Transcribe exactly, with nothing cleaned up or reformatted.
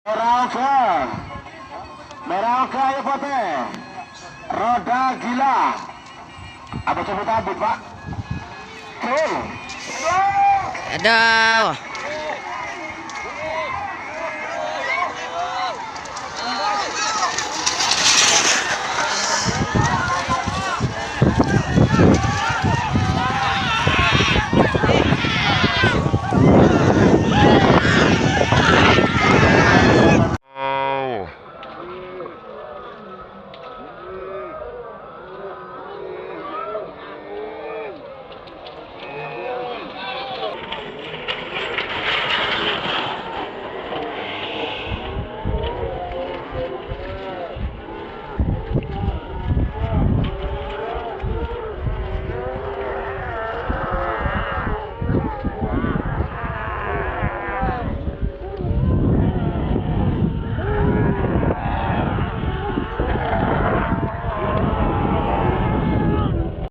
Merah oga. Merah oga, ayo, Pote. Roda gila. Apa coba tabit, Pak? Gol. Aduh.